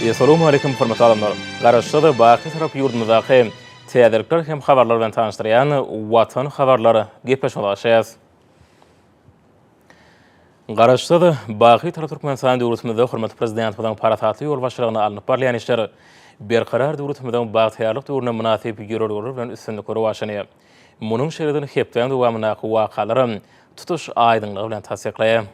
Essalawmaleýkim hormatly adamlar! Garaşsyz, baky Tarap ýurdumyzdaky täzelikler hem habarlar bilen tanyşdyrýan Watan habarlar gepleşigine başlaýarys. Garaşsyz, baky Tarap Türkmenistan döwletimizde hormatly Prezidentimiziň parasatly ýolbaşçylygynda alnyp barylýan işler Berkarar döwletimiziň bagtyýarlyk döwründe mynasyp ýörelgeler bilen üstünlikli rowaçlanýar. Munuň şeýledigini hepdäň dowamyndaky wakalaram tutuş aýdyňlygy bilen tassyklaýar.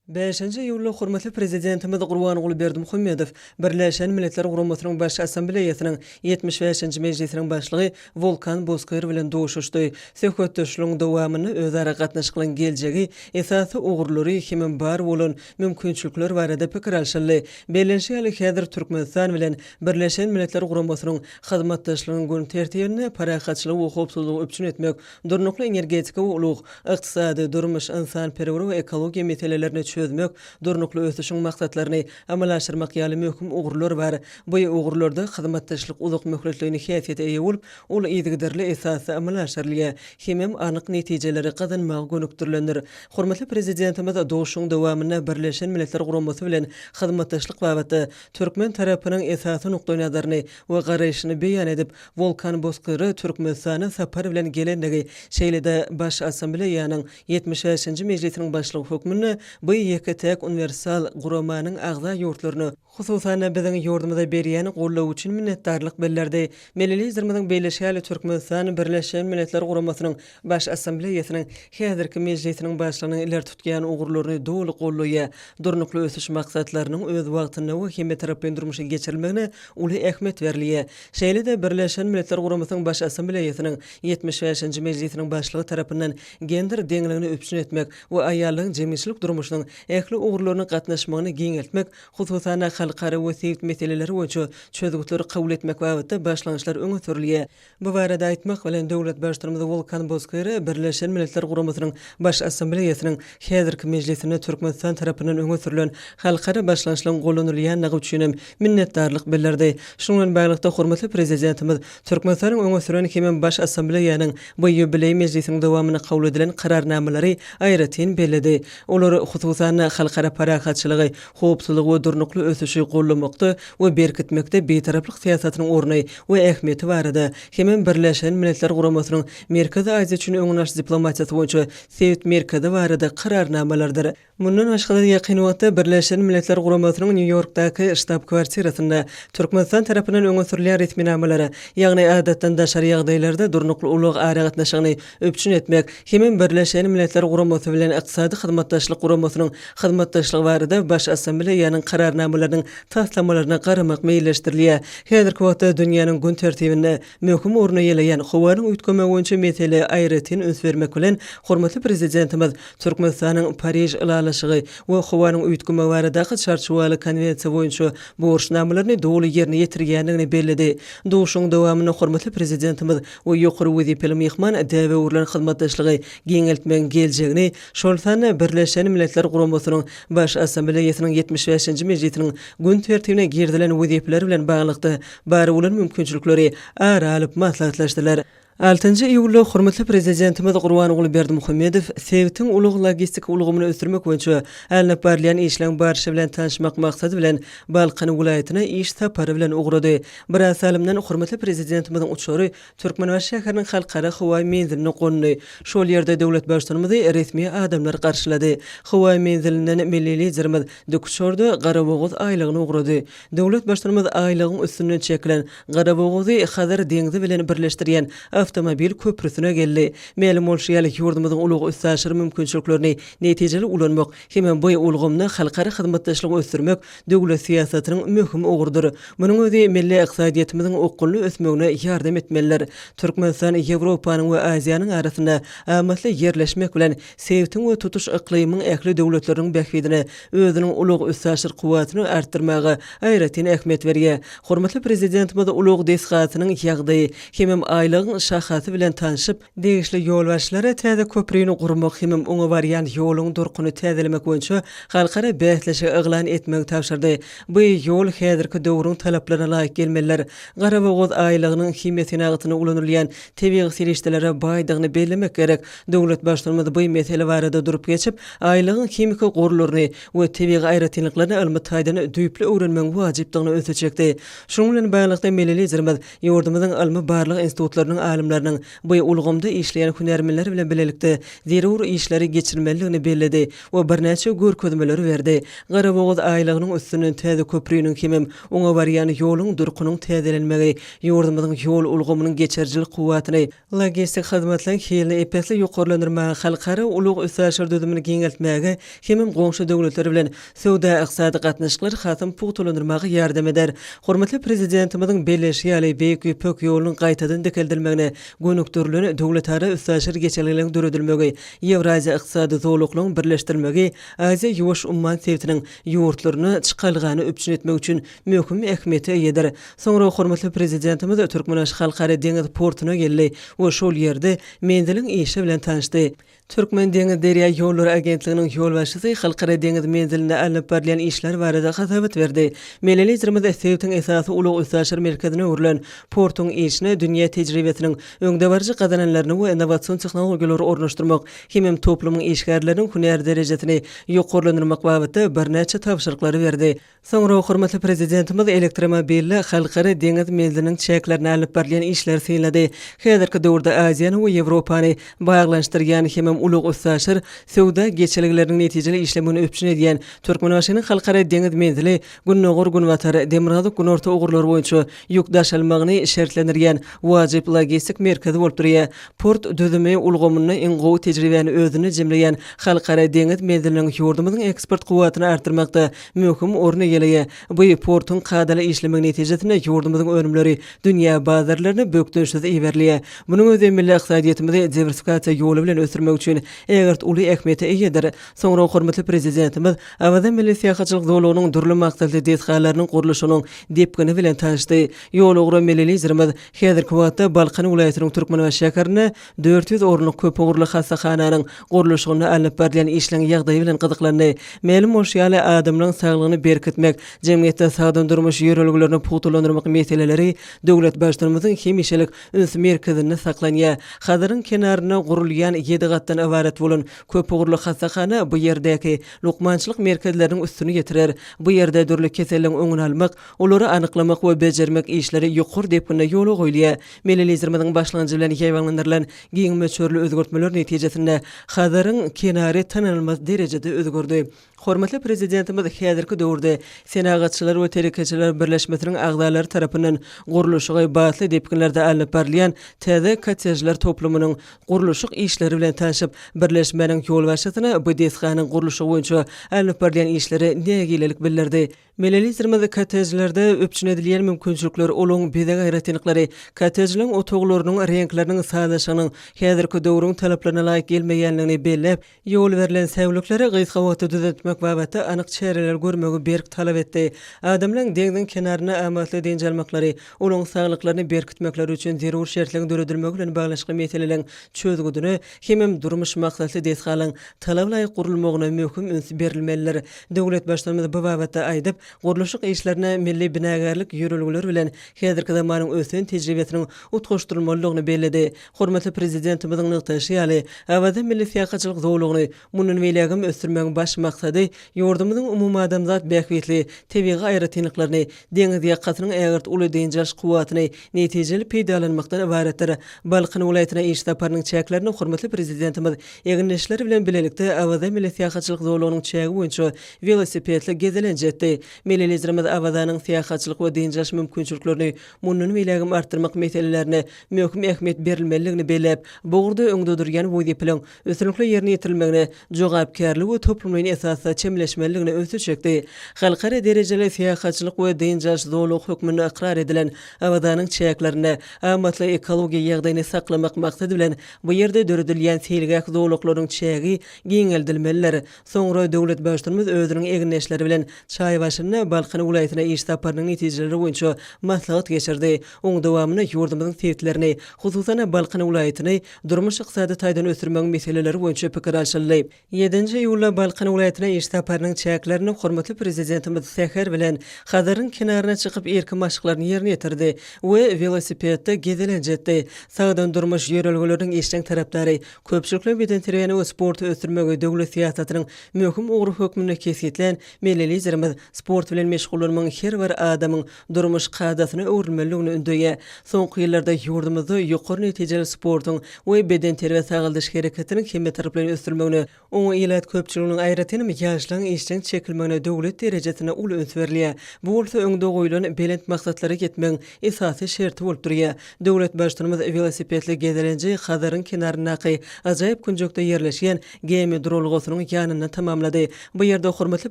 Bäşinji iýulda hormatly Prezidentimiz Gurbanguly Berdimuhamedow Birleşen Milletler Guramasynyň Baş Assambleýasynyň 75-nji mejlisiniň başlygy Wolkan Bozkyr bilen duşuşdy. Söhbetdeşligiň dowamynda özara gatnaşyklaryň geljegi, esasy ugurlary hemem bar bolan mümkinçilikler barada pikir alşyldy. Bellenişi ýaly, häzir Türkmenistan bilen Birleşen Milletler Guramasynyň hyzmatdaşlygynyň gün tertibinde parahatçylygy we howpsuzlygy üpjün etmek, durnukly energetika we ulag, ykdysady, durmuş, ynsanperwer we ekologiýa meselelerini çözmek, durnukly ösüşiň maksatlaryny amala aşyrmak ýaly möhüm ugurlar bar. Bu ugurlarda hyzmatdaşlyk uzak möhletleýin häsiýete eýe bolup, ol yzygiderli esasda amala aşyrylýar hemem anyk netijeleri gazanmaga gönükdirilendir. Hormatly Prezidentimiz duşuşygyň dowamynda Birleşen Milletler Guramasy bilen hyzmatdaşlyk babatda türkmen tarapynyň esasy nukdaýnazaryny we garaýşyny beýan edip, Wolkan Bozkyra Türkmenistana sapar bilen gelendigi, şeýle-de Baş Assambleýanyň 75-nji mejlisiniň başlygy hökmünde bu ýeke-täk uniwersal guramanyň agza ýurtlaryna, hususan-da biziň ýurdumyza berýän goldawy üçin minnetdarlyk bildirdi. Milli Liderimiziň belleşi ýaly, Türkmenistan Birleşen Milletler Guramasynyň Baş Assambleýasynyň häzirki mejlisiniň başlygynyň ileri tutýan ugurlaryny doly goldaýar, Durnukly ösüş maksatlarynyň öz wagtynda we hemmetaraplaýyn durmuşa geçirilmegine uly ähmiýet berilýär. Şeýle-de Birleşen Milletler Guramasynyň Baş Assambleýasynyň 75-nji mejlisiniň başlygy tarapyndan gender deňligini üpjün etmek we aýallaryň jemgyýetçilik durmuşynyň ähli ugurlaryna gatnaşmagyny giňeltmek, hususan-da, halkara we sebit meseleleri boýunça çözgütleri kabul etmek babatda başlangyçlar öňe sürülýär. Bu barada aýtmak bilen, döwlet Baştutanymyz Wolkan Bozkyr Birleşen Milletler Guramasynyň Baş Assambleýasynyň häzirki mejlisinde Türkmenistan tarapyndan öňe sürlen halkara başlangyçlaryň gollanylýandygy üçin hem minnetdarlyk bildirdi. Şunuň bilen baglylykda, hormatly Prezidentimiz Türkmenistanyň öňe süren hemem Baş Assambleýanyň bu ýubileý mejlisiniň dowamynda kabul edilen Kararnamalary aýratyn belledi. Olar, hususan-da, halkara parahatçylygy, howpsuzlygy we durnukly ösüşi goldamakda we berkitmekde Bitaraplyk syýasatynyň orny we ähmiýeti barada hemem Birleşen Milletler Guramasynyň Merkezi Aziýa üçin öňüni alyş diplomatiýasy boýunça sebit merkezi barada Kararnamalardyr. Mundan başga-da, ýakyn wagtda Birleşen Milletler Guramasynyň Nýu-Ýorkdaky ştab-kwartirasynda Türkmenistan tarapyndan öňe sürülýän resminamalara, ýagny adatdan daşary ýagdaýlarda durnukly ulag aragatnaşygyny üpjün etmek hemem Birleşen Milletler Guramasy bilen Ykdysady Hyzmatdaşlyk Guramasynyň hyzmatdaşlygy barada Baş Assambleýanyň Kararnamalarynyň taslamalaryna garamak meýilleşdirilýär. Häzirki wagtda dünýäniň gün tertibinde möhüm orun eýeleýän howanyň üýtgemegi boýunça meselä aýratyn üns bermek bilen, hormatly Prezidentimiz Türkmenistanyň Pariž ylalaşygy we howanyň üýtgemegi baradaky Çarçuwaly konwensiýa boýunça borçnamalaryny doly ýerine ýetirýändigini belledi. Duşuşygyň dowamynda hormatly Prezidentimiz we ýokary wezipeli myhman däbe öwrülen hyzmatdaşlygy giňeltmegiň geljegini, şol sanda Birleşen Milletler Guramasynyň Baş Assambleýasynyň 75-nji mejlisiniň gün tertibine girizilen wezipeler bilen baglylykda bar bolan mümkinçilikleri ara alyp maslahatlaşdylar. Altynjy iýulda hormatly Prezidentimiz Gurbanguly Berdimuhamedow sebitiň ulag-logistika ulgamyny ösdürmek boýunça alnyp barylýan işleň barşy bilen tanyşmak maksady bilen Balkan welaýatyna iş sapary bilen ugrady. Biraz salymdan hormatly Prezidentimiziň uçary Türkmenbaşy şäheriniň Halkara howa menziline gondy. Şol ýerde döwlet Baştutanymyzy resmi adamlar garşylady. Howa menzilinden milli Liderimiz dikuçarda Garabogaz aýlagyna ugrady. Döwlet Baştutanymyz aýlagyň üstünden çekilen Garabogazy Hazar deňzi bilen birleşdirýän awtomobil köprüsine geldi. Mälim bolşy ýaly, ýurdumyzyň ulag-üstaşyr mümkinçiliklerini netijeli ulanmak hemem bu ulgamda halkara hyzmatdaşlygy ösdürmek döwlet syýasatynyň möhüm ugrudyr. Munuň özi milli ykdysadyýetimiziň okgunly ösmegine ýardam etmelidir. Türkmenistan Ýewropanyň we Aziýanyň arasynda amatly ýerleşmek bilen, sebitiň we tutuş yklymyň ähli döwletleriniň bähbidine özüniň ulag-üstaşyr kuwwatyny artdyrmaga aýratyn ähmiýet berýär. Hormatly Prezidentimiz ulag desgasynyň ýagdaýy hemem aýlagyň. şahasy bilen tanşyp, degişli ýolbaşçylara täze köprüni gurmak hemem oňa barýan ýoluň durkuny täzelemek boýunça halkara bäsleşigi yglan etmegi tabşyrdy. Bu ýol häzirki döwrüň talaplaryna laýyk gelmelidir. Garabogaz aýlagynyň himiýa senagatynda ulanylýan tebigy serişdelere baýdygyny bellemek gerek. Döwlet Baştutanymyz bu mesele barada durup geçip, aýlagyň himiki gorlaryny we tebigy aýratynlyklaryny ylmy taýdan düýpli öwrenmegiň wajypdygyna ünsi çekdi. Şunuň bilen baglylykda, milli Liderimiz ýurdumyzyň ylmy-barlag institutlarynyň alymlarynyň bu ulgamda işleýän hünärmenler bilen bilelikde zerur işleri geçirmelidigini belledi we birnäçe görkezmeleri berdi. Garabogaz aýlagynyň üstünden täze köprüniň hemem oňa barýan ýoluň durkunyň täzelenmegi ýurdumyzyň ýol ulgamynyň geçirijilik kuwwatyny, logistik hyzmatlaryň hilini ep-esli ýokarlandyrmaga, halkara ulag-üstaşyr düzümini giňeltmäge hemem goňşy döwletler bilen söwda-ykdysady gatnaşyklary hasam pugtalandyrmaga ýardam eder. Hormatly Prezidentimiziň belleýşi ýaly, Beýik Ýüpek ýolunyň gaýtadan dikeldilmegine gönükdirilen döwletara üstaşyr geçelgeleriň döredilmegi, Ýewraziýa ykdysady zolaklygyň birleşdirilmegi Aziýa-Ýuwaş umman sebitiniň ýurtlaryna çykalgany üpjün etmek üçin möhüm ähmiýete eýedir. Soňra hormatly Prezidentimiz Türkmenbaşy Halkara deňiz portuna geldi we şol ýerde menziliň işi bilen tanyşdy. Türkmendeňizderýaýollary agentliginiň ýolbaşçysy Halkara deňiz menzilinde alnyp barylýan işler barada hasabat berdi. Milli Liderimiz sebitiň esasy ulag-üstaşyr merkezine öwrülen portuň işine dünýä tejribesiniň öňdebaryjy gazananlaryny we innowasion tehnologiýalary ornaşdyrmak hemem toplumyň işgärleriniň hünär derejesini ýokarlandyrmak babatda birnäçe tabşyryklary berdi. Soňra hormatly Prezidentimiz elektromobilli Halkara deňiz menziliniň çäklerinde alnyp barylýan işleri synlady. Häzirki döwürde Aziýany we Ýewropany baglanyşdyrýan hemem ulag-üstaşyr söwda geçelgeleriniň netijeli işlemegini üpjün edýän Türkmenbaşynyň Halkara deňiz menzili Gündogar-Günbatar, Demirgazyk-Günorta ugurlary boýunça ýük daşalmagyny şertlendirýän wajyp logistik merkezi bolup durýar. Port düzümi ulgamynda iň gowy tejribäni özünde jemleýän Halkara deňiz menziliniň ýurdumyzyň eksport kuwwatyny artdyrmakda möhüm orun eýeleýär. Bu portuň kadaly işlemegi netijesinde ýurdumyzyň önümleri dünýä bazarlaryna bökdençsiz iberilýär. Munuň özi milli ykdysadyýetimizi diwersifikasiýa ýoly bilen ösdürmek üçin ägirt uly ähmiýete eýedir. Soňra hormatly Prezidentimiz Awaza milli syýahatçylyk zolagynyň dürli maksatly desgalarynyň gurluşygynyň depgini bilen tanyşdy. Ýolugra milli Liderimiz häzirki wagtda Balkan welaýatynyň Türkmenbaşy şäherinde 400 orunlyk köpugurly hassahananyň gurluşygynda alnyp barylýan işleň ýagdaýy bilen gyzyklandy. Mälim bolşy ýaly, adamlaryň saglygyny berkitmek, jemgyýetde sagdyn durmuş ýörelgelerini pugtalandyrmak meseleleri döwlet Baştutanymyzyň hemişelik üns merkezinde saklanýar. Hazaryň kenarynda gurulýan ýedi gatdan ybarat bolan köpugurly hassahana bu ýerdäki lukmançylyk merkezleriniň üstüni ýetirer. Bu ýerde dürli keselleriň öňüni almak, olary anyklamak we bejermek işleri ýokary depginde ýola goýulýar. Milli Liderimiziň başlangyjy bilen ýaýbaňlandyrylan giň möçberli özgertmeler netijesinde Hazaryň kenary tanalmaz derejede özgerdi. Hormatly Prezidentimiz häzirki döwürde Senagatçylar we telekeçiler birleşmesiniň agzalary tarapyndan gurluşygy batly depginlerde alnyp barylýan täze kottejler toplumynyň gurluşyk işleri bilen tanşyp, birleşmäniň ýolbaşçysyna bu desganyň gurluşygy boýunça alnyp barylýan işlere nägilelik bildirdi. Milli Liderimiz kottejlerde üpjün edilýän mümkinçilikler, olaryň bezeg aýratynlyklary, kottejleriň otaglarynyň reňkleriniň sazlaşygynyň häzirki döwrüň talaplaryna laýyk gelmeýändigini belläp, ýol berlen säwlikleri gysga wagtda düzetmek babatda anyk çäreleri görmegi berk talap etdi. Adamlaryň deňziň kenarynda amatly dynç almaklary, olaryň saglyklaryny berkitmekleri üçin zerur şertleriň döredilmegi bilen baglanyşykly meseleleriň çözgüdine hemem durmuş maksatly desgalaryň talabalaýyk gurulmagyna möhüm üns berilmelidir. Döwlet Baştutanymyz bu babatda aýdyp, gurluşyk işlerine milli binagärlik ýörelgeleri bilen häzirki zamanyň ösen tejribesiniň utgaşdyrylmalydygyny belledi. Hormatly Prezidentimiziň nygtaýşy ýaly, Awaza milli syýahatçylyk zolagyny mundan beýlägem ösdürmegiň baş maksady ýurdumyzyň umumadamzat bähbitli tebigy aýratynlyklaryny, deňiz ýakasynyň ägirt uly dynç alyş kuwwatyny netijeli peýdalanmakdan ybaratdyr. Balkan welaýatyna iş saparynyň çäklerinde hormatly Prezidentimiz egindeşleri bilen bilelikde Awaza milli syýahatçylyk zolagynyň çägi boýunça welosipedli gezelenç etdi. Milli Liderimiz Awazanyň syýahatçylyk we dynç alyş mümkinçiliklerini mundan beýlägem artdyrmak meselelerine möhüm ähmiýet berilmelidigini belläp, bu ugurda öňde durýan wezipeleriň üstünlikli ýerine ýetirilmegine jogapkärli we toplumlaýyn esasda. esasda çemeleşmelidigine ünsi çekdi. Halkara derejeli syýahatçylyk we dynç alyş zolagy hökmünde ykrar edilen Awazanyň çäklerinde amatly ekologiýa ýagdaýyny saklamak maksady bilen bu ýerde döredilýän seýilgäh zolaklarynyň çägi giňeldilmelidir. Soňra döwlet Baştutanymyz özüniň egindeşleri bilen çaý başynda Balkan welaýatyna iş saparynyň netijeleri boýunça maslahat geçirdi. Oň dowamynda ýurdumyzyň sebitlerini, hususan-da, Balkan welaýatyny durmuş-ykdysady taýdan ösdürmegiň meseleleri boýunça pikir alşyldy. Ýedinji iýulda Balkan welaýatyna iş saparynyň çäklerinde hormatly Prezidentimiz säher bilen Hazaryň kenaryna çykyp irki maşklaryny ýerine ýetirdi we welosipedde gezelenç etdi. Sagdyn durmuş ýörelgeleriniň işjeň tarapdary, köpçülikleýin bedenterbiýäni we sporty ösdürmegi döwlet syýasatynyň möhüm ugry hökmünde kesgitlän Milli Liderimiz sport bilen meşgullanmagyň her bir adamyň durmuş kadasyna öwrülmelidigini ündeýär. Soňky ýyllarda ýurdumyzda ýokary netijeli sportuň we bedenterbiýe-sagaldyş hereketiniň hemmetaraplaýyn ösdürilmegine, oňa ilat köpçüliginiň, aýratynam, ýaşlaryň işjeň çekilmegine döwlet derejesinde uly üns berilýär. Bu bolsa öňde goýlan belent maksatlara ýetmegiň esasy şerti bolup durýar. Döwlet Baştutanymyz welosipedli gezelenji Hazaryň kenaryndaky ajaýyp künjekde ýerleşýän gämi duralgasynyň ýanynda tamamlady. Bu ýerde hormatly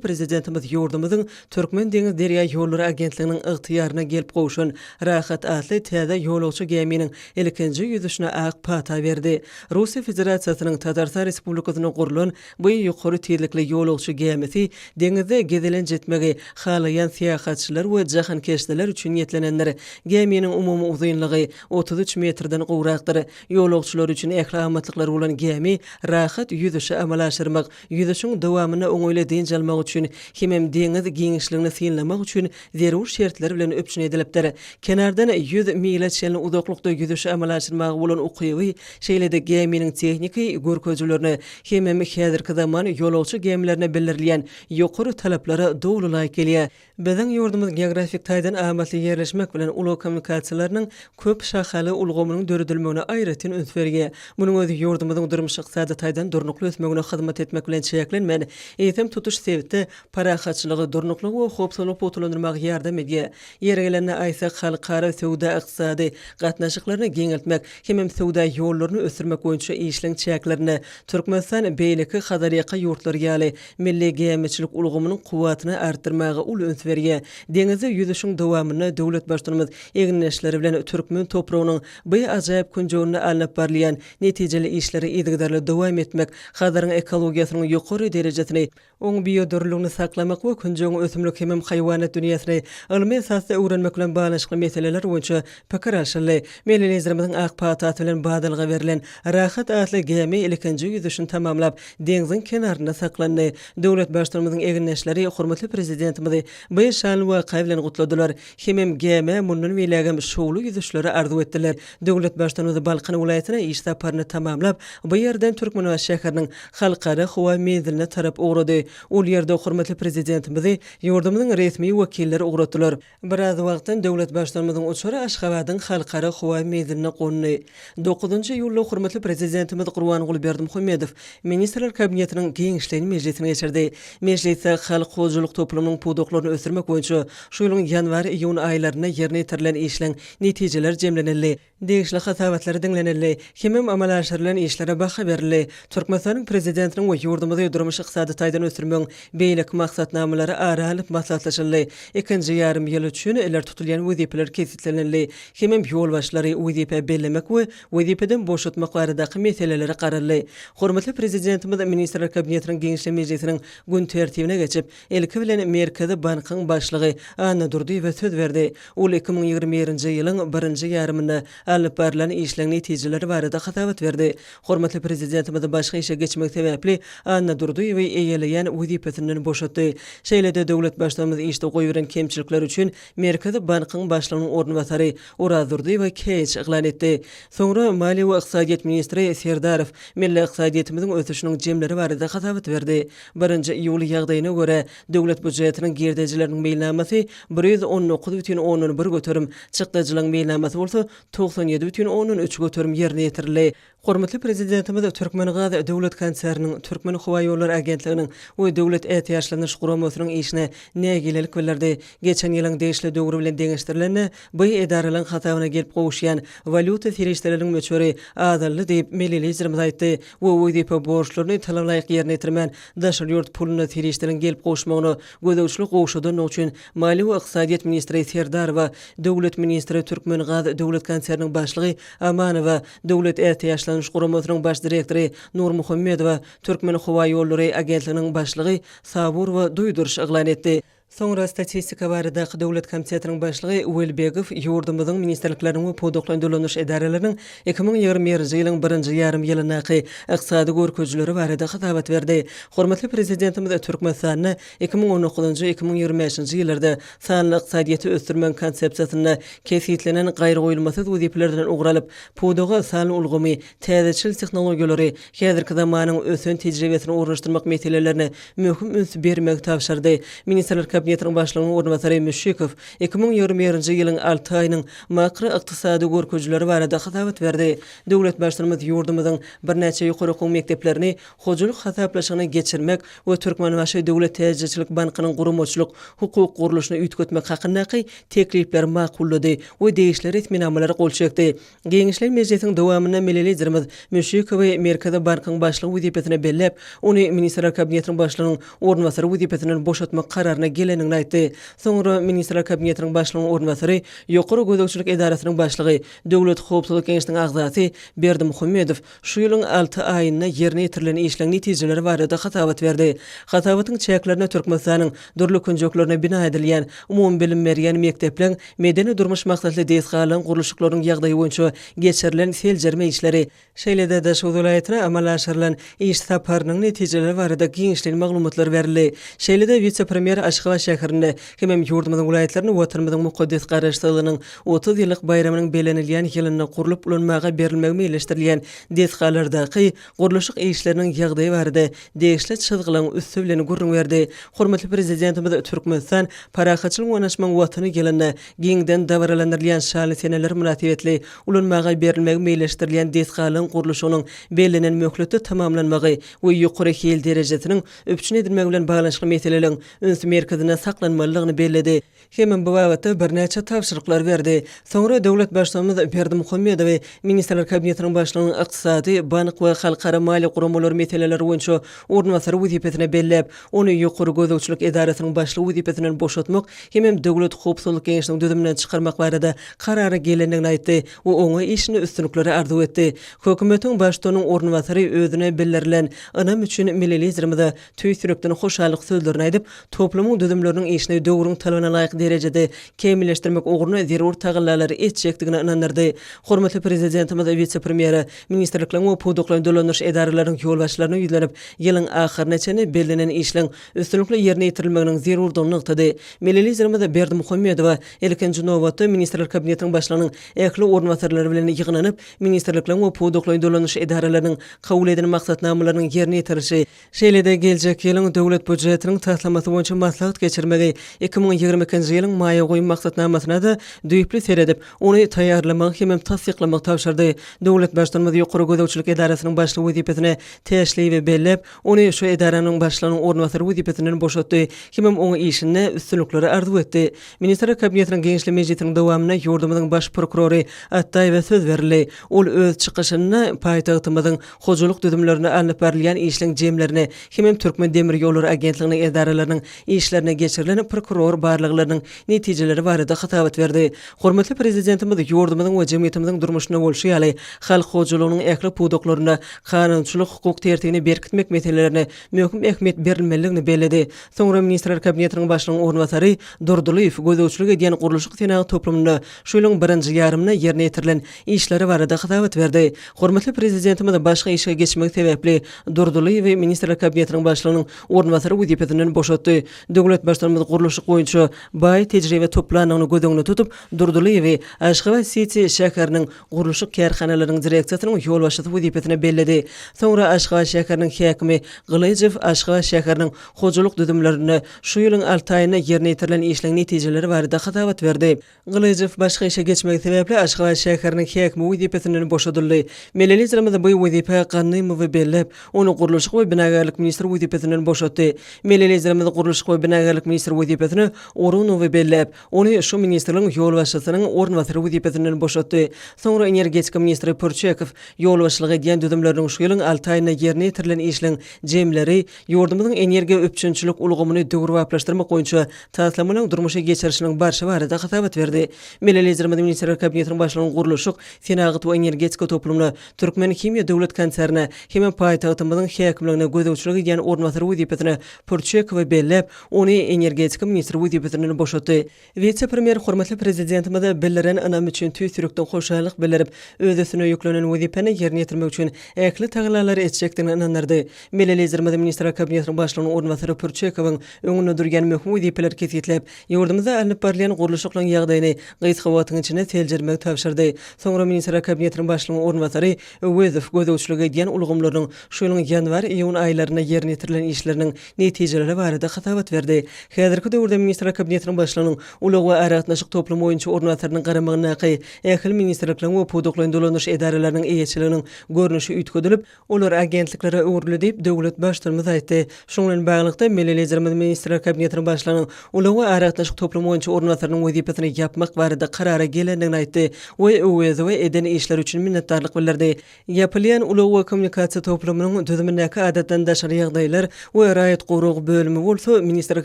Prezidentimiz ýurdumyzyň Türkmen deňiz derýa ýollary agentliginiň ygtyýaryna gelip gowşan Rahat atly täze ýolagçy gäminiň ilkinji ýüzüşine ak pata berdi. Russiýa Federasiýasynyň Tatarystan Respublikasynda gurlan bu ýokary tizlikli ýolagçy gämisi deňizde gezelenç etmegi halaýan syýahatçylar we jahankeşdeler üçin niýetlenendir. Gäminiň umumy uzynlygy 33 metrden gowrakdyr. Ýolagçylar üçin ähli amatlyklary bolan gämi rahat ýüzüşi amala aşyrmak, ýüzüşiň dowamynda oňaýly dynç almak üçin hemem deňiz giňişligini synlamak üçin zerur şertler bilen üpjün edilipdir. Kenardan 100 mile çenli uzaklykda ýüzüşi amala aşyrmaga bolan ukyby, şeýle-de gäminiň tehniki görkezijilerine hemem häzirki zaman ýolagçy gämilerine bildirilýän ýokary talaplara doly laýyk gelýär. Biziň ýurdumyz geografik taýdan amatly ýerleşmek bilen, ulag kommunikasiýalarynyň köp şahaly ulgamynyň döredilmegine aýratyn üns berýär. Munuň özi ýurdumyzyň durmuş-ykdysady taýdan durnukly ösmegine hyzmat etmek bilen çäklenmän, eýsem, tutuş sebitde parahatçylygy, durnuklygy we howpsuzlygy pugtalandyrmaga ýardam edýär. Ýeri gelende aýtsak, halkara söwda-ykdysady gatnaşyklaryny giňeltmek hemem söwda ýollaryny ösdürmek boýunça işleň çäklerinde Türkmenistan beýleki Hazarýaka ýurtlary ýaly milli gämiçilik ulgamynyň kuwwatyny artdyrmaga uly üns berýär. Deňizde ýüzüşiň dowamynda döwlet Baştutanymyz egindeşleri bilen türkmen topragynyň bu ajaýyp künjeginde alnyp barylýan netijeli işleri yzygiderli dowam etmek, Hazaryň ekologiýasynyň ýokary derejesini, oň biodürlüligini saklamak we künjegiň ösümlik hemem haýwanat dünýäsini ylmy esasda öwrenmek bilen baglanyşykly meseleler boýunça pikir alşyldy. Milli Liderimiziň ak patasy bilen badalga berlen Rahat atly gämi ilkinji ýüzüşini tamamlap, deňziň kenarynda saklandy. Döwlet Baştutanymyzyň egindeşleri hormatly Prezidentimizi bu şanly waka bilen gutladylar hemem gämä mundan beýlägem şowly ýüzüşleri arzuw etdiler. Döwlet Baştutanymyz Balkan welaýatyna iş saparyny tamamlap, bu ýerden Türkmenbaşy şäheriniň Halkara howa menziline tarap ugrady. Ol ýerde hormatly Prezidentimizi ýurdumyzyň resmi wekilleri ugratdylar. Biraz wagtdan döwlet Baştutanymyzyň uçary Aşgabadyň Halkara howa menziline gondy. Dokuzynjy iýulda hormatly Prezidentimiz Gurbanguly Berdimuhamedow Ministrler Kabinetiniň giňişleýin mejlisini geçirdi. Mejlisde halk hojalyk toplumynyň pudaklaryny ösdürmek boýunça şu ýylyň ýanwar-iýun aýlarynda ýerine ýetirilen işleň netijeleri jemlenildi. Degişli hasabatlar diňlenildi hemem amala aşyrylan işlere baha berildi. Türkmenistanyň Prezidentiniň we ýurdumyzy durmuş-ykdysady taýdan ösdürmegiň beýleki maksatnamalary ara alnyp maslahatlaşyldy. Ikinji ýarym ýyl üçin ileri tutulýan wezipeler kesgitlenildi hemem ýolbaşçylary wezipä bellemek we wezipeden boşatmak baradaky meselelere garaldy. Hormatly Prezidentimiz Ministrler Kabinetiniň Giňişleýin mejlisiniň gün tertibine geçip, Ilki bilen Merkezi bankyň başlygy Anna Durdyýewa söz berdi. Ol 2021-nji ýylyň birinji ýarymynda alnyp barlan işleň netijeleri barada hasabat berdi. Hormatly Prezidentimiz başga işe geçmek sebäpli Anna Durdyýewi eýeleýän wezipesinden boşatdy. Şeýle-de döwlet Baştutanymyz işde goýberen kemçilikleri üçin Merkezi bankyň başlygynyň orunbasary Oraz Durdyýewe käýinç yglan etdi. Soňra maliýe we ykdysadyýet ministri Serdarow milli ykdysadyýetimiziň ösüşiniň jemleri barada hasabat berdi. Birinji iýul ýagdaýyna görä, döwlet býujetiniň girdejileriniň meýilnamasy 119,1%, çykdajylaryň meýilnamasy bolsa 97,3% ýerine ýetirildi. Hormatly Prezidentimiz Türkmengaz döwlet konserniniň, Türkmenhowaýollary agentliginiň we Döwlet ätiýaçlandyryş guramasynyň işine nägilelik bildirdi. Geçen ýylyň degişli döwri bilen deňeşdirilende, bu edaralaryň hasabyna gelip gowuşýan walýuta serişdeleriniň möçberi azaldy diýip, milli Liderimiz aýtdy we wezipe borçlaryny talabalaýyk ýerine ýetirmän, daşary. daşary ýurt puluna serişdeleriň gelip gowuşmagyna gözegçilik gowşadandygy üçin maliýe we ykdysadyýet ministri Serdarowa, döwlet ministri Türkmengaz döwlet konserniniň başlygy Amanowa, Döwlet ätiýaçlanyş guramasynyň baş direktory Nurmuhammedowa, Türkmenhowaýollary agentliginiň başlygy Saburowa duýduryş yglan etdi. Soňra Statistika baradaky döwlet komitetiniň başlygy Welbegow ýurdumyzyň ministrlikleriniň we pudaklaýyn dolanyş edaralarynyň 2021-nji ýylyň birinji ýarym ýylyndaky ykdysady görkezijileri barada hasabat berdi. Hormatly Prezidentimiz Türkmenistanda 2019-njy, 2025-nji ýyllarda sanly ykdysadyýeti ösdürmegiň konsepsiýasynda kesgitlenen gaýragoýulmasyz wezipelerden ugur alyp, pudaga sanly ulgamy, täzeçil tehnologiýalary, häzirki zamanyň ösen tejribesini ornaşdyrmak meselelerine möhüm üns bermegi tabşyrdy. Ministrler Kabinetiniň Başlygynyň orunbasary Müşşikow 2021-nji ýylyň alty aýynyň makroykdysady görkezijileri barada hasabat berdi. Döwlet Baştutanymyz ýurdumyzyň birnäçe ýokary okuw mekdeplerini hojalyk hasaplaşygyny geçirmek we Türkmenbaşy döwlet täjirçilik bankynyň guramaçylyk hukuk gurluşyny üýtgetmek hakyndaky teklipleri makullady we degişli resminamalara gol çekdi. Giňişleýin mejlisiň dowamynda milli Liderimiz Müşşikowy Merkezi bankyň başlygy wezipesine belläp, ony Ministrler Kabinetiniň Başlygynyň orunbasary wezipesinden boşatmak kararyna gelendigini aýtdy. Soňra Ministrler Kabinetiniň Başlygynyň orunbasary, Ýokary gözegçilik edarasynyň başlygy, Döwlet howpsuzlyk geňeşiniň agzasy Berdimuhamedow şu ýylyň alty aýynda ýerine ýetirilen işleň netijeleri barada hasabat berdi. Hasabatyň çäklerinde Türkmenistanyň dürli künjeklerinde bina edilýän umumybilim berýän mekdepleň medeni-durmuş maksatly desgalaryň gurluşyklarynyň ýagdaýy boýunça geçirilen seljerme işleri, şeýle-de Daşoguz welaýatyna amala aşyrylan iş saparynyň netijeleri barada giňişleýin maglumatlar berildi. Şeýle-de wise-premýer Aşgabat şäherinde hemem ýurdumyzyň welaýatlarynda Watanymyzyň mukaddes Garaşsyzlygynyň 30 ýyllyk baýramynyň bellenilýän ýylynda gurlup ulanmaga berilmegi meýilleşdirilýän desgalardaky gurluşyk işleriniň ýagdaýy barada degişli çyzgylaryň üsti bilen gürrüň berdi. Hormatly Prezidentimiz Türkmenistan parahatçylygyň we ynanyşmagyň Watany ýylynda giňden dabaralandyrylýan şanly seneler mynasybetli ulanmaga berilmegi meýilleşdirilýän desgalaryň gurluşygynyň bellenen möhletde tamamlanmagy we ýokary hil derejesiniň üpjün edilmegi bilen baglanyşykly meseleleriň üns merkezinde saklanmalydygyny belledi. Hemem bu babatda birnäçe tabşyryklar berdi. Soňra döwlet Baştutanymyz Berdimuhamedowy Ministrler Kabinetiniň Başlygynyň ykdysady, bank we halkara maliýe guramalary meseleleri boýunça orunbasary wezipesine belläp, ony Ýokary gözegçilik edarasynyň başlygy wezipesinden boşatmak hemem Döwlet howpsuzlyk geňeşiniň düzüminden çykarmak barada karara gelendigini aýtdy we oňa işinde üstünlikleri arzuw etdi. Hökümetiň Baştutanynyň orunbasary özüne bildirilen ynam üçin milli Liderimize tüýs ýürekden hoşallyk sözlerini aýdyp, toplumyň düzümleriniň işini döwrüň talabyna laýyk derejede kämilleşdirmek ugrunda zerur tagallalary etjekdigine ynandyrdy. Hormatly Prezidentimiz wise-premýere, ministrlikleriň we pudaklaýyn dolandyryş edaralarynyň ýolbaşçylaryna ýüzlenip, ýylyň ahyryna çenli bellenen işleň üstünlikli ýerine ýetirilmeginiň zerurdygyny nygtady. Milli Liderimiz Berdimuhamedowa, ilkinji nobatda, Ministrler Kabinetiniň Başlygynyň ähli orunbasarlary bilen ýygnanyp, ministrlikleriň we pudaklaýyn dolandyryş edaralarynyň kabul eden maksatnamalarynyň ýerine ýetirilişi, şeýle-de geljek ýylyň Döwlet býujetiniň taslamasy boýunça maslahat geçirmegi, 2022-nji ýylyň maýa goýum maksatnamasyna-da düýpli seredip, ony taýýarlamagy hemem tassyklamagy tabşyrdy. Döwlet Baştutanymyz Ýokary gözegçilik edarasynyň başlygy wezipesine Täşliýewi belläp, Ony şu edaranyň başlygynyň orunbasary wezipesinden boşatdy hemem oňa işinde üstünlikleri arzuw etdi. Ministrler Kabinetiniň giňişli mejlisiniň dowamynda ýurdumyzyň Baş prokurory Atdaýewe söz berildi. Ol öz çykyşynda paýtagtymyzyň hojalyk düzümlerinde alnyp barylýan işleň jemlerini hemem Türkmendemirýollary agentliginiň edaralarynyň işlerine geçirilen prokuror barlaglarynyň netijeleri barada hasabat berdi. Hormatly Prezidentimiz ýurdumyzyň we jemgyýetimiziň durmuşynda bolşy ýaly, halk hojalygynyň ähli pudaklarynda kanunçylyk-hukuk tertibini berkitmek meselelerine möhüm ähmiýet berilmelidigini belledi. Soňra Ministrler Kabinetiniň Başlygynyň orunbasary Durdylyýew gözegçilik edýän gurluşyk-senagat toplumynda şu ýylyň birinji ýarymynda ýerine ýetirilen işleri barada hasabat berdi. Hormatly Prezidentimiz başga işe geçmegi sebäpli Durdylyýewi Ministrler Kabinetiniň Başlygynyň orunbasary wezipesinden boşatdy. Döwlet Baştutanymyz gurluşyk boýunça baý tejribe toplandygyny göz öňünde tutup, Durdylyýewi Aşgabat-siti şäheriniň gurluşyk kärhanalarynyň direksiýasynyň ýolbaşçysy wezipesine belledi. Soňra Aşgabat şäheriniň häkimi Gylyjow Aşgabat şäheriniň hojalyk düzümlerinde şu ýylyň alty aýynda ýerine ýetirilen işleň netijeleri barada hasabat berdi. Gylyjow başga işe geçmegi sebäpli Aşgabat şäheriniň häkimi wezipesinden boşadyldy. Milli Liderimiz bu wezipä Gannymowy belläp, ony gurluşyk we binagärlik ministri wezipesinden boşatdy. Milli Liderimiz gurluşyk we binagärlik. binagärlik ministri wezipesine Orunowy belläp, ony şu ministrligiň ýolbaşçysynyň orunbasary wezipesinden boşatdy. Soňra energetika ministri Pürçekow ýolbaşçylyk edýän düzümleriniň şu ýylyň alty aýynda ýerine ýetirilen işleň jemleri, ýurdumyzyň energiýa üpjünçilik ulgamyny döwrebaplaşdyrmak boýunça taslamalaryň durmuşa geçirilişiniň barşy barada hasabat berdi. Milli Liderimiz Ministrler Kabinetiniň Başlygynyň gurluşyk, senagat we energetika toplumyna, Türkmenhimiýa döwlet konsernine hemem paýtagtymyzyň häkimligine gözegçilik edýän orunbasary wezipesine Pürçekowy belläp, ony energetika ministri wezipesinden boşatdy. Wise-premýer hormatly Prezidentimize bildiren ynamy üçin tüýs ýürekden hoşallyk bildirip, öz üstüne ýüklenen wezipäni ýerine ýetirmek üçin ähli tagallalary etjekdigine ynandyrdy. Milli Liderimiz Ministrler Kabinetiniň Başlygynyň orunbasary Pürçekowyň öňünde durýan möhüm wezipeleri kesgitläp, ýurdumyzda alnyp barylýan gurluşyklaryň ýagdaýyny gysga wagtyň içinde seljermegi tabşyrdy. Soňra Ministrler Kabinetiniň Başlygynyň orunbasary Öwezow gözegçilik edýän ulgamlarynyň şu ýylyň ýanwar-iýun aýlarynda ýerine ýetirilen işleriniň netijeleri barada hasabat berdi. Häzirki döwürde Ministrler Kabinetiniň Başlygynyň ulag we aragatnaşyk toplumy boýunça orunbasarynyň garamagyndaky ähli ministrlikleriň we pudaklaýyn dolandyryş edaralarynyň eýeçiliginiň görnüşi üýtgedilip, olar agentliklere öwrüldi diýip, döwlet Baştutanymyz aýtdy. Şunuň bilen baglylykda, milli Liderimiz Ministrler Kabinetiniň Başlygynyň ulag we aragatnaşyk toplumy boýunça orunbasarynyň wezipesini ýapmak barada karara gelendigini aýtdy we Öwezowa eden işleri üçin minnetdarlyk bildirdi. Ýapylýan ulag we kommunikasiýa toplumynyň düzümindäki adatdan daşary ýagdaýlar we raýat goragy bölümi bolsa Ministrler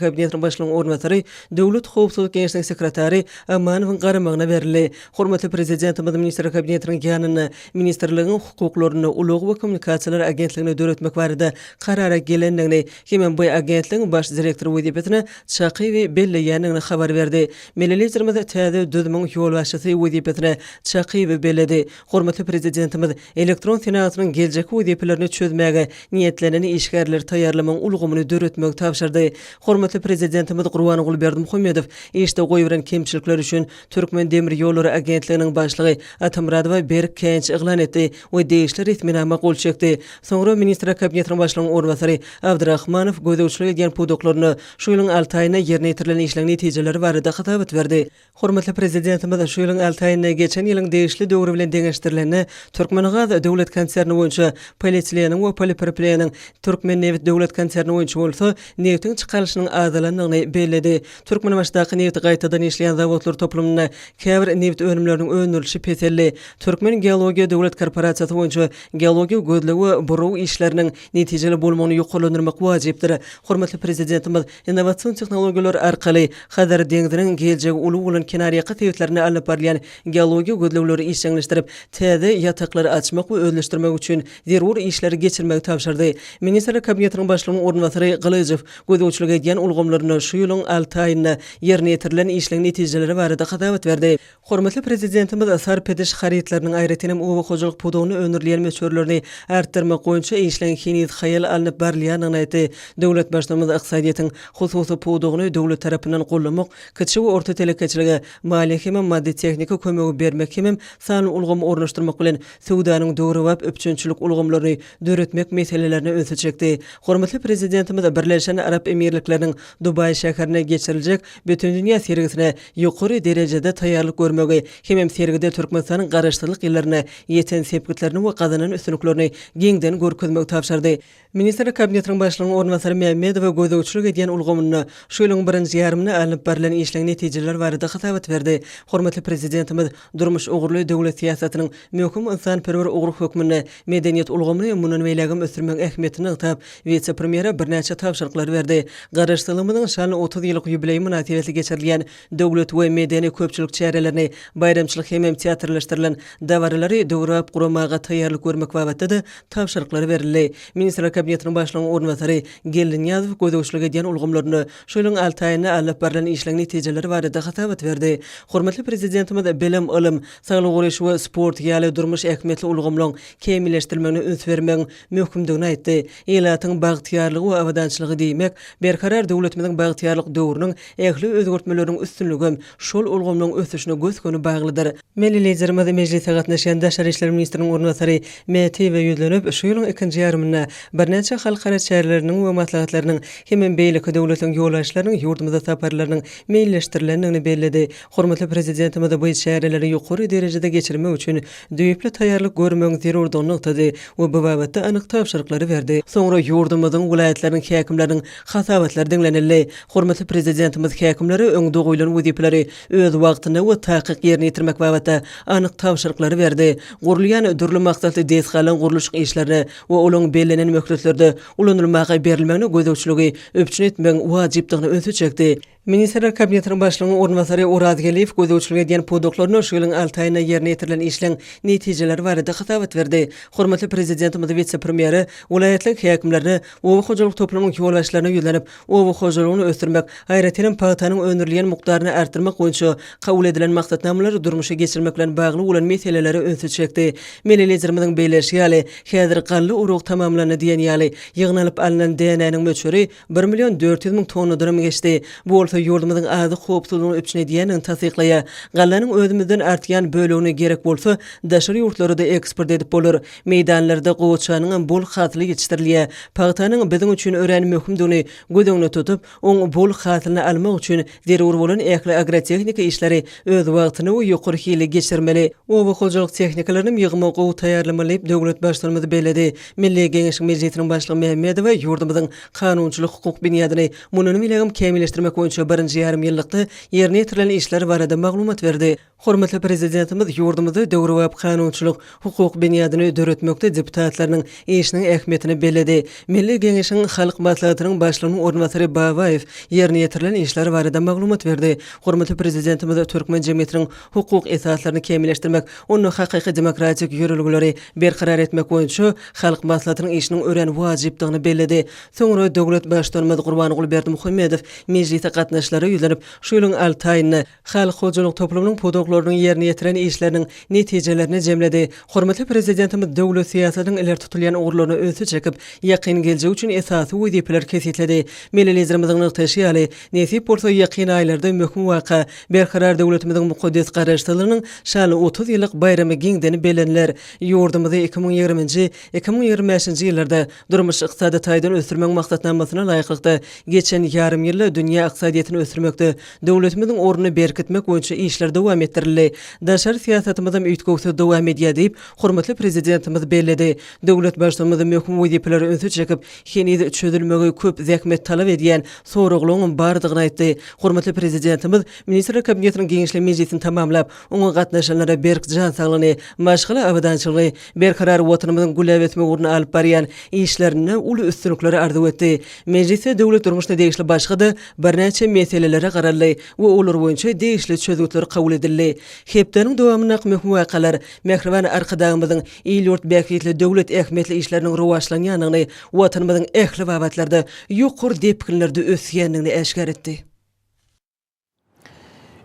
Kabinetiniň Başlygynyň orunbasary, Döwlet howpsuzlyk geňeşiniň sekretary Amanowyň garamagyna berildi. Hormatly Prezidentimiz Ministrler Kabinetiniň ýanynda ministrligiň hukuklarynda Ulag we kommunikasiýalar agentligini döretmek barada karara gelendigini hemem bu agentligiň baş direktory wezipesine Çakyýewi belleýändigini habar berdi. Milli Liderimiz täze düzümiň ýolbaşçysy wezipesine Çakyýewi belledi. Hormatly Prezidentimiz elektron senagatynyň geljekki wezipelerini çözmäge niýetlenen işgärleri taýýarlamagyň ulgamyny döretmegi tabşyrdy. Hormatly Prezidentimiz Gurbanguly Berdimuhamedow işde goýberen kemçilikleri üçin Türkmendemirýollary agentliginiň başlygy Atamyradowa berk käýinç yglan etdi we degişli resminama gol çekdi. Soňra Ministrler Kabinetiniň Başlygynyň orunbasary Abdyrahmanow gözegçilik edýän pudaklarynda şu ýylyň alty aýynda ýerine ýetirilen işleň netijeleri barada hasabat berdi. Hormatly Prezidentimiz şu ýylyň alty aýynda geçen ýylyň degişli döwri bilen deňeşdirilende, Türkmengaz döwlet konserni boýunça polietileniň we polipropileniň, Türkmennebit döwlet konserni boýunça bolsa nebitiň çykarylyşynyň azalandygyny belledi. Türkmenbaşydaky nebiti gaýtadan işleýän zawodlar toplumynda käbir nebit önümleriniň öndürilişi peseldi. Türkmengeologiýa döwlet korporasiýasy boýunça geologiýa gözleg we buraw işleriniň netijeli bolmagyny ýokarlandyrmak wajypdyr. Hormatly Prezidentimiz Innowasion tehnologiýalar arkaly Hazar deňziniň geljegi uly bolan kenarýaka sebitlerinde alnyp barylýan geologiýa gözlegleri işjeňleşdirip, täze ýataklary açmak we özleşdirmek üçin zerur işleri geçirmegi tabşyrdy. Ministrler Kabinetiniň Başlygynyň orunbasary Gylyjow gözegçilik edýän ulgamlarynda şu ýylyň alty aýynda ýerine ýetirilen işleň netijeleri barada hasabat berdi. Hormatly Prezidentimiz sarp ediş harytlarynyň, aýratyn hem oba hojalyk pudagynda öndürilýän möçberlerini artdyrmak boýunça işleň heniz haýal alnyp barylýandygyny aýtdy. Döwlet Baştutanymyz ykdysadyýetiň hususy pudagyny döwlet tarapyndan goldamak, kiçi we orta telekeçilige maliýe hemem maddy-tehniki kömegi bermek hemem sanly ulgamy ornaşdyrmak bilen, söwdanyň döwrebap üpjünçilik ulgamlaryny döretmek meselelerine ünsi çekdi. Hormatly Prezidentimiz Birleşen Arap Emirlikleriniň Dubaý şäherinde geçiriljek Bütindünýä sergisine ýokary derejede taýýarlyk görmegi hemem sergide Türkmenistanyň Garaşsyzlyk ýyllarynda ýeten sepgitlerini we gazanan üstünliklerini giňden görkezmegi tabşyrdy. Ministrler Kabinetiniň Başlygynyň orunbasary Mämmedowa gözegçilik edýän ulgamynda şu ýylyň birinji ýarymynda alnyp barlan işleň netijeleri barada hasabat berdi. Hormatly Prezidentimiz durmuş ugurly döwlet syýasatynyň möhüm ynsanperwer ugry hökmünde medeniýet ulgamyny mundan beýlägem ösdürmegiň ähmiýetini nygtap, wise-premýere birnäçe tabşyryklary berdi. Garaşsyzlygymyzyň şanly 30 ýyllyk ýubileýi mynasybetli geçirilýän döwlet we medeni-köpçülik çärelerini, baýramçylyk hemem teatrlaşdyrylan dabaralary döwrebap guramaga taýýarlyk görmek babatda-da tabşyryklar berildi. Ministrler Kabinetiniň Başlygynyň orunbasary Geldinyýazow gözegçilik edýän ulgamlarynda şu ýylyň alty aýynda alnyp barlan işleň netijeleri barada hasabat berdi. Hormatly Prezidentimiz bilim, ylym, saglygy goraýyş we sport ýaly durmuş ähmiýetli ulgamlaryň kämilleşdirilmegine üns bermegiň möhümdigini aýtdy. Ilatyň bagtyýarlygy we abadançylygy diýmek, Berkarar döwletimiziň bagtyýarlyk döwrüniň ähli özgertmeleriniň üstünligem şol ulgamlaryň ösüşine gös-göni baglydyr. Milli Liderimiz mejlise gatnaşýan daşary işler ministriniň orunbasary Mätiýewe ýüzlenip, şu ýylyň ikinji ýarymynda birnäçe halkara çäreleriniň we maslahatlarynyň hemem beýleki döwletleriň ýolbaşçylarynyň ýurdumyza saparlarynyň meýilleşdirilendigini belledi. Hormatly Prezidentimiz bu çäreleri ýokary derejede geçirmek üçin düýpli taýýarlyk görmegiň zerurdygyny nygtady we bu babatda anyk tabşyryklary berdi. Soňra ýurdumyzyň welaýatlarynyň häkimleriniň hasabatlary diňlenildi. bellenildi. Hormatly Prezidentimiz häkimlere öňde goýlan wezipeleri öz wagtynda we takyk ýerine ýetirmek babatda anyk tabşyryklary berdi. Gurulýan dürli maksatly desgalaryň gurluşyk işlerine we olaryň bellenen möhletlerde ulanylmaga berilmegine gözegçiligi üpjün etmegiň wajypdygyna ünsi çekdi. Ministrler Kabinetiniň Başlygynyň orunbasary Oraz Geldiýew gözegçilik edýän pudaklarynda şu ýylyň alty aýynda ýerine ýetirilen işleň netijeleri barada hasabat berdi. Hormatly Prezidentimiz wise-premýere, welaýatlaryň häkimlerine, oba hojalyk toplumynyň ýolbaşçylaryna ýüzlenip, oba hojalygyny ösdürmek, aýratyn hem pagtanyň öndürilýän mukdaryny artdyrmak boýunça kabul edilen maksatnamalary durmuşa geçirmek bilen bagly bolan meselelere ünsi çekdi. Milli Liderimiziň belleýşi ýaly, häzir galla oragy tamamlandy diýen ýaly, ýygnalyp alnan dänäniň möçberi Bir million 400 müň tonnadanam geçdi. Bu bolsa ýurdumyzyň azyk howpsuzlygyny üpjün edýändigini tassyklaýar. Gallanyň özümizden artýan bölegini gerek bolsa, daşary ýurtlara-da eksport edip bolar. Meýdanlarda gowaçanyňam bol hasyly ýetişdirilýär. Pagtanyň biziň üçin örän möhümdigini göz öňünde tutup, oň bol hasylyny almak üçin zerur bolan ähli agrotehniki işleri öz wagtynda we ýokary hilli geçirmeli. Oba hojalyk tehnikalaryny ýygyma gowy taýýarlamaly diýip, döwlet Baştutanymyz belledi. Milli Geňeşiň Mejlisiniň Başlygy Mämmedowa ýurdumyzyň kanunçylyk-hukuk binýadyny mundan beýlägem kämilleşdirmek boýunça birinji ýarym ýyllykda ýerine ýetirilen işler barada maglumat berdi. Hormatly Prezidentimiz ýurdumyzda döwrebap kanunçylyk, hukuk binýadyny döretmekde deputatlarynyň işiniň ähmiýetini belledi. Milli Geňeşiň Halk Maslahatynyň Başlygynyň orunbasary Babaýew ýerine ýetirilen işler barada maglumat berdi. Hormatly Prezidentimiz türkmen jemgyýetiniň hukuk esaslaryny kämilleşdirmek, onda hakyky demokratik ýörelgeleri berkarar etmek boýunça Halk Maslahatynyň işiniň örän wajypdygyny belledi. Soňra döwlet Baştutanymyz Gurbanguly Berdimuhamedow mejlise gatnaşyjylara ýüzlenip, şu ýylyň alty aýynda halk hojalyk toplumynyň pudaklarynyň ýerine ýetiren işleriniň netijelerini jemledi. Hormatly Prezidentimiz döwlet syýasatynyň ileri tutulýan ugurlaryna ünsi çekip, ýakyn geljek üçin esasy wezipeleri kesgitledi. Milli Liderimiziň nygtaýşy ýaly, nesip bolsa, ýakyn aýlarda möhüm waka, Berkarar döwletimiziň mukaddes Garaşsyzlygynyň şanly 30 ýyllyk baýramy giňden belleniler. Ýurdumyzy 2020-nji, 2025-nji ýyllarda durmuş-ykdysady taýdan ösdürmegiň maksatnamasyna laýyklykda, geçen ýarym ýylda dünýä ykdysadyýetini ösdürmekde döwletimiziň ornuny berkitmek boýunça işler dowam etdirildi. Daşary syýasatymyzam üýtgewsiz dowam edýär diýip, hormatly Prezidentimiz belledi. Döwlet Baştutanymyz möhüm wezipelere ünsi çekip, heniz çözülmegi köp zähmet talap edýän soraglaryňam bardygyny aýtdy. Hormatly Prezidentimiz Ministrler Kabinetiniň giňişleýin mejlisini tamamlap, oňa gatnaşanlara berk jan saglygyny, maşgala abadançylygyny, berkarar Watanymyzyň gülläp ösmegi ugrunda alyp barýan işlerinde uly üstünlikleri arzuw etdi. Mejlisde döwlet durmuşyna degişli başga-da birnäçe meselelere garaldy we olar boýunça degişli çözgütler kabul edildi. Hepdäniň dowamyndaky möhüm wakalar mähriban Arkadagymyzyň il-ýurt bähbitli döwlet ähmiýetli işleriniň rowaçlanýandygyny, Watanymyzyň ähli babatlarda ýokary depginlerde ösýändigini äşgär etdi.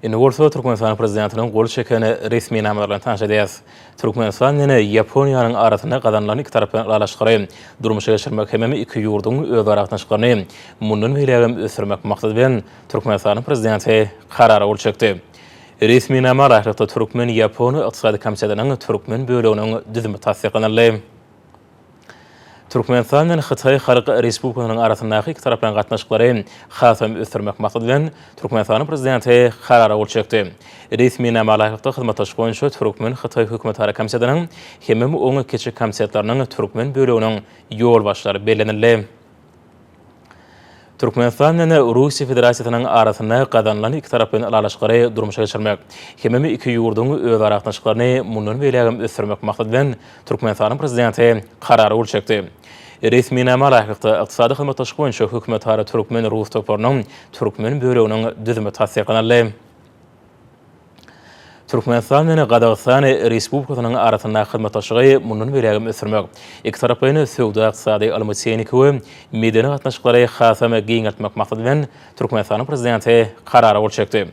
Indi bolsa Türkmenistanyň Prezidentiniň gol çeken resminamalary bilen tanyş edýäris. Türkmenistan bilen Ýaponiýanyň arasynda gazanylan ikitaraplaýyn ylalaşyklary durmuşa geçirmek hemem iki ýurduň özara gatnaşyklaryny mundan beýlägem ösdürmek maksady bilen Türkmenistanyň Prezidenti Karara gol çekdi. Resminama laýyklykda Türkmen-ýapon ykdysady komitetiniň türkmen böleginiň düzümi tassyklanyldy. Türkmenistan bilen Hytaý Halk Respublikasynyň arasyndaky ikitaraplaýyn gatnaşyklary hasam ösdürmek maksady bilen, Türkmenistanyň Prezidenti Karara gol çekdi. Resminama laýyklykda, hyzmatdaşlyk boýunça Türkmen-hytaý hökümetara komitetiniň hemem oň kiçi komitetleriniň türkmen böleginiň ýolbaşçylary bellenildi. Türkmenistan bilen Russiýa Federasiýasynyň arasynda gazanylan ikitaraplaýyn ylalaşyklary durmuşa geçirmek hemem iki ýurduň özara gatnaşyklaryny mundan beýlägem ösdürmek maksady bilen Türkmenistanyň Prezidenti Karara gol çekdi. Resminama laýyklykda, Ykdysady hyzmatdaşlyk boýunça hökümetara türkmen-rus toparynyň türkmen böleginiň düzümi tassyklanyldy. Türkmenistan bilen Gazagystan Respublikasynyň arasyndaky hyzmatdaşlygy mundan beýlägem ösdürmek, ikitaraplaýyn söwda-ykdysady, ylmy-tehniki we medeni gatnaşyklary hasam giňeltmek maksady bilen, Türkmenistanyň Prezidenti Karara gol çekdi.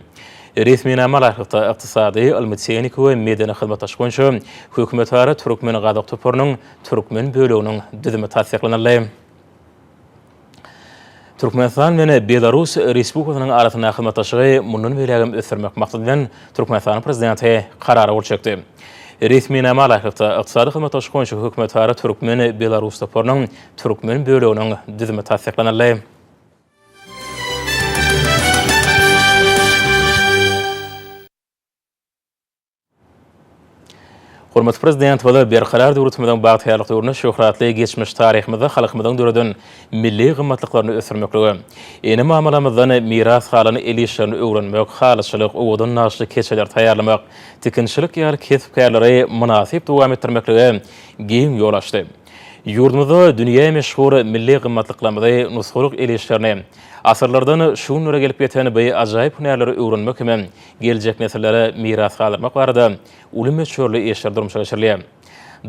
Resminama laýyklykda, ykdysady, ylmy-tehniki we medeni hyzmatdaşlyk boýunça hökümetara türkmen-gazak toparynyň türkmen böleginiň düzümi tassyklanyldy. Türkmenistan bilen Belarus Respublikasynyň arasyndaky hyzmatdaşlygy mundan beýlägem ösdürmek maksady bilen, Türkmenistanyň Prezidenti Karara gol çekdi. Resminama laýyklykda, Ykdysady hyzmatdaşlyk boýunça hökümetara türkmen-belarus toparynyň türkmen böleginiň düzümi tassyklanyldy. Hormatly Prezidentimiz Berkarar döwletimiziň bagtyýarlyk döwründe şöhratly geçmiş taryhymyzda halkymyzyň döreden milli gymmatlyklaryny ösdürmeklige, ene-mamalarymyzdan miras galan el işlerini öwrenmek, halyçylyk, owadan nagyşly keçeleri taýýarlamak, tikinçilik ýaly kesp-kärleri mynasyp dowam etdirmeklige giň ýol açdy. Ýurdumyzda dünýä meşhur milli gymmatlyklarymyzy, nusgalyk el işlerini, asyrlardan şu günlere gelip ýeten bu ajaýyp hünärleri öwrenmek hem geljek nesillere miras galdyrmak barada uly möçberli işler durmuşa geçirilýär.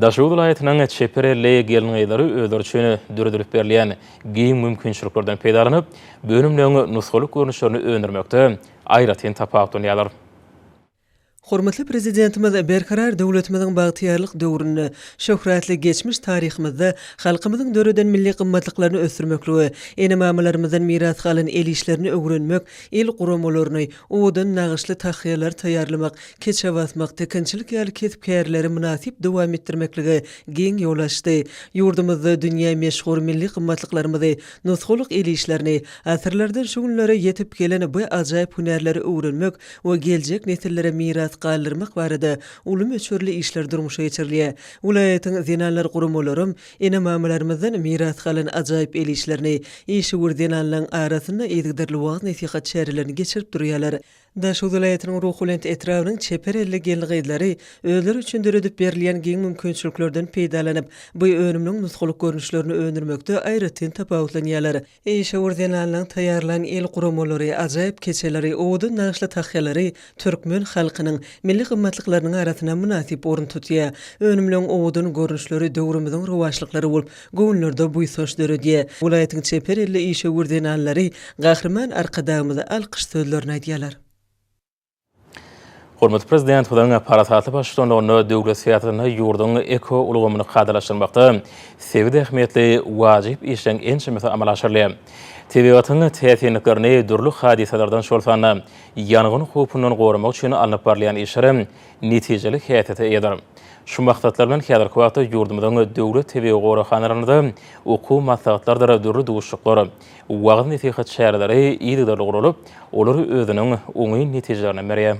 Daşoguz welaýatynyň çeper elli gelin-gyzlary özleri üçin döredilip berilýän giň mümkinçiliklerden peýdalanyp, bu önümleň nusgalyk görnüşlerini öndürmekde aýratyn tapawutlanýarlar. Hormatly Prezidentimiz Berkarar döwletimiziň bagtyýarlyk döwründe şöhratly geçmiş taryhymyzda halkymyzyň döreden milli gymmatlyklaryny ösdürmeklige, ene-mamalarymyzdan miras galan el işlerini öwrenmek, el guramalaryny, owadan nagyşly tahýalary taýýarlamak, keçe basmak, tikinçilik ýaly kesp-kärleri mynasyp dowam etdirmeklige giň ýol açdy. Ýurdumyzda dünýä meşhur milli gymmatlyklarymyzy, nusgalyk el işlerini, asyrlardan şu günlere ýetip gelen bu ajaýyp hünärleri öwrenmek we geljek nesillere miras galdyrmak barada uly möçberli işler durmuşa geçirilýär. Welaýatyň zenanlar guramalaram ene-mamalarymyzdan miras galan ajaýyp el işlerini işewür zenanlaryň arasynda yzygiderli wagyz-nesihat çärelerini geçirip durýarlar. Daşoguz welaýatynyň Ruhubelent etrabynyň çeper elli gelin-gyzlary özleri üçin döredip berilýän giň mümkinçiliklerden peýdalanyp, bu önümliň nusgalyk görnüşlerini öndürmekde aýratyn tapawutlanýarlar. Işewür zenanlaryň taýýarlan el guramalary, ajaýyp keçeleri, owadan nagyşly tahýalary türkmen halkynyň milli gymmatlyklarynyň arasynda mynasyp orun tutýar. Önümleň owadan görnüşleri döwrümiziň rowaçlyklary bolup, göwünlerde buýsanç döredýär. Welaýatyň çeper elli işewür zenanlary Gahryman Arkadagymyza alkyş sözlerini aýdýarlar. Hormatly Prezidentimiziň parasatly baştutanlygynda döwlet syýasatynda ýurduň ekoulgamyny kadalaşdyrmakda sebit ähmiýetli wajyp işleriň ençemesi amala aşyrylýar. Tebigatyň täsinliklerini dürli hadysalardan, şol sanda ýangyn howpundan goramak üçin alnyp barylýan işler hem netijeli häsiýete eýedir. Şu maksatlar bilen häzirki wagtda ýurdumyzyň döwlet tebigy goraghanalarynda okuw maslahatlardyr dürli duşuşyklar, wagyz-nesihat çäreleri yzygiderli guralyp, olar özüniň oňyn netijelerini berýär.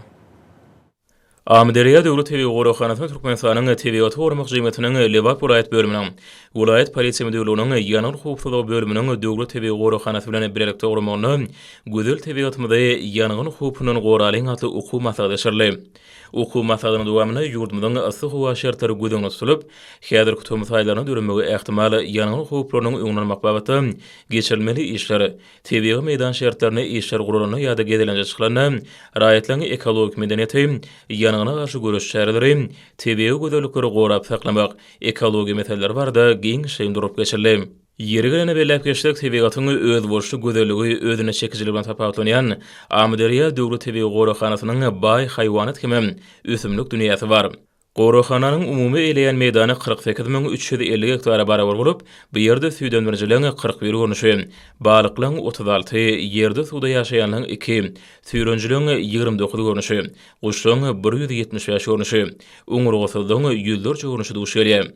Amyderýa döwlet tebigy goraghanasynda Türkmenistanyň Tebigaty goramak jemgyýetiniň Lebap welaýat bölüminiň, welaýat polisiýa müdirliginiň Ýangyn howpsuzlygy bölüminiň döwlet tebigy goraghanasy bilen bilelikde guramagynda Gözel tebigatymyzy ýangyn howpundan goralyň atly okuw maslahaty geçirildi. Okuw maslahatynyň dowamynda ýurdumyzyň yssy howa şertleri göz öňünde tutulyp, häzirki tomus aýlarynda döremegi ähtimal ýangyn howplarynyň öňüni almak babatda geçirilmeli işler, tebigy meýdan şertlerinde işler guralanda ýa-da gezelenje çykylanda raýatlaryň ekologik medeniýeti, ýangyna garşy göreş çäreleri, tebigy gözellikleri gorap saklamak, ekologiýa meseleleri barada giňişleýin durup geçildi. Ýeri gelende belläp geçsek, tebigatyň özboluşly gözelligi, özüne çekijiligi bilen tapawutlanýan Amyderýa döwlet tebigy goraghanasynyň baý haýwanat hemem ösümlik dünýäsi bar. Goraghananyň umumy eýleýän meýdany 48 350 gektara barabar bolup, bu ýerde süýdemdirijileriň 41 görnüşi, balyklaryň 36, ýerde-suwda ýaşaýanlaryň iki, süýrenijileriň 29 görnüşi, guşlaryň 175 görnüşi, oňurgasyzlaryň ýüzlerçe görnüşi duş gelýär.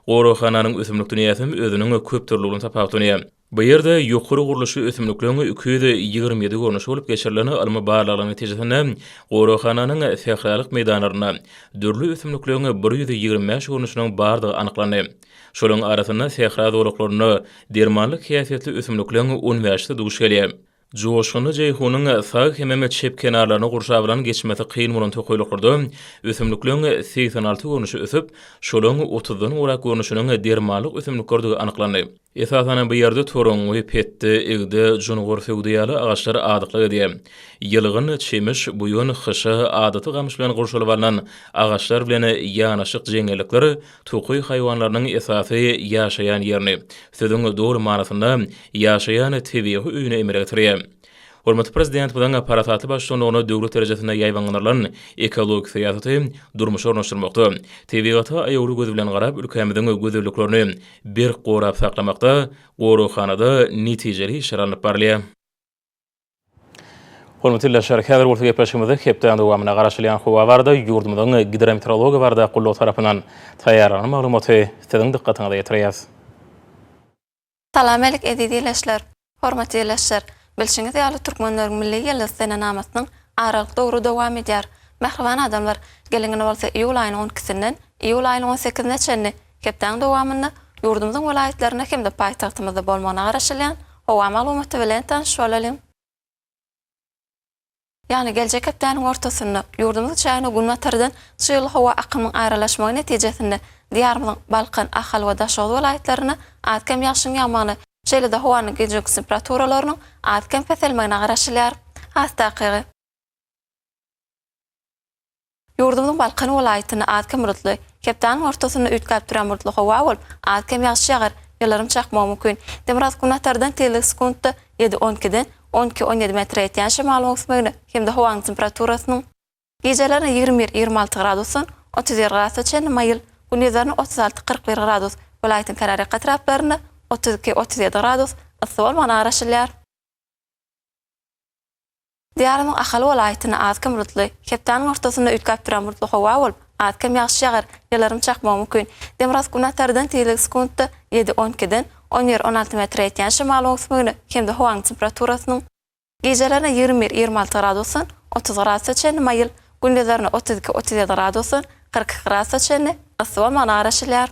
Goraghananyň ösümlik dünýäsi hem özüniň köpdürlügi bilen tapawutlanýar. Bu ýerde ýokary gurluşly ösümlikleriň 227 görnüşi bolup geçirilen ylmy barlaglaryň netijesinde goraghananyň sähralyk meýdanlarynda dürli ösümlikleriň 125 görnüşiniň bardygy anyklandy. Şolaryň arasynda sähra zolaklarynda dermanlyk häsiýetli ösümlikleriň on bäşisi duş gelýär. Joşgunly Jeýhunyň sag hemem çep kenarlaryny gurşap alan geçmesi kyn bolan tokaýlyklarda ösümlikleriň 86 görnüşi ösüp, şolaryň otuzdan gowrak görnüşiniň dermanlyk ösümliklerdigi anyklandy. Esasanam bu ýerde toraňňy, petde, igde, jungur, söwdi ýaly agaçlar azyklyk edýär. Ýylgyn, çemiş, buýan, hyşa, adaty gamyş bilen gurşalyp alnan agaçlar bilen ýanaşyk jeňňellikler tokaý haýwanlarynyň esasy ýaşaýan ýerini, sözüň doly manysynda, ýaşaýan tebigy öýüni emele getirýär. Hormatly Prezidentimiziň parasatly baştutanlygynda döwlet derejesinde ýaýbaňlandyrylan ekologik syýasaty durmuşa ornaşdyrmakda, tebigata aýawly göz bilen garap, ülkämiziň gözelliklerini berk gorap saklamakda goraghanada netijeli işler alnyp barylýar. Hormatly ildeşler, häzir bolsa gepleşigimizde hepdäniň dowamynda garaşylýan howa barada ýurdumyzyň Gidrometeorologiýa baradaky gullugy tarapyndan taýýarlanan maglumaty siziň dykgatyňyza ýetirýäris. Salam alik eziz ildeşler! Hormatly ildeşler! Bilşiňiz ýaly türkmenleriň milli ýyldyz senenamasynyň aralyk döwri dowam edýär. Mähriban adamlar, geliň indi bolsa iýul aýynyň on ikisinden. Iýul aýynyň on sekizine çenli hepdäniň dowamynda ýurdumyzyň welaýatlarynda hem-de paýtagtymyzda bolmagyna garaşylýan howa maglumaty bilen tanyş bolalyň. Ýagny geljek hepdäniň ortasynda ýurdumyzyň çägine günbatardan çygly howa akymyň aralaşmagy netijesinde Diýarymyzyň Balkan, Ahal we Daşoguz welaýatlarynda az-kem ýagşyň ýagmagyna, şeýle-de howanyň gijeki temperaturalarynyň az-kem peselmegine garaşylýar. Has takygy. Ýurdumyzyň Balkan welaýatynda az-kem bulutly, hepdäniň ortasynda üýtgäp durýan bulutly howa bolup, az-kem ýagyş ýagar, ýyldyrym çakmagy mümkin. Demirgazyk-günbatardan tizligi sekuntda ýedi, on ikiden 12, 17 metre ýetýän şemalyň öwüsmegine hem-de howanyň temperaturasynyň gijelerine 21, 26 gradusdan 31 gradusa çenli maýyl, gündizlerine 36, 41 gradus, welaýatyň kenarýaka etraplarynda 32, 37 gradus yssy bolmagyna garaşylýar. Diýarymyň Ahal welaýatynda az-kem bulutly, hepdäniň ortasynda üýtgäp duran bulutly howa bolup, az-kem ýagyş ýagar, ýyldyrym çakmagy mümkin. Demirgazyk-günbatardan tizligi sekuntda ýedi, on ikiden on bir, 16 metre ýetýän şemalyň öwüsmegine hem-de howanyň temperaturasynyň gijelerine 21, 26 gradusdan 30 gradusa çenli maýyl, gündizlerine 32, 37 gradusdan 42 gradusa çenli yssy bolmagyna garaşylýar.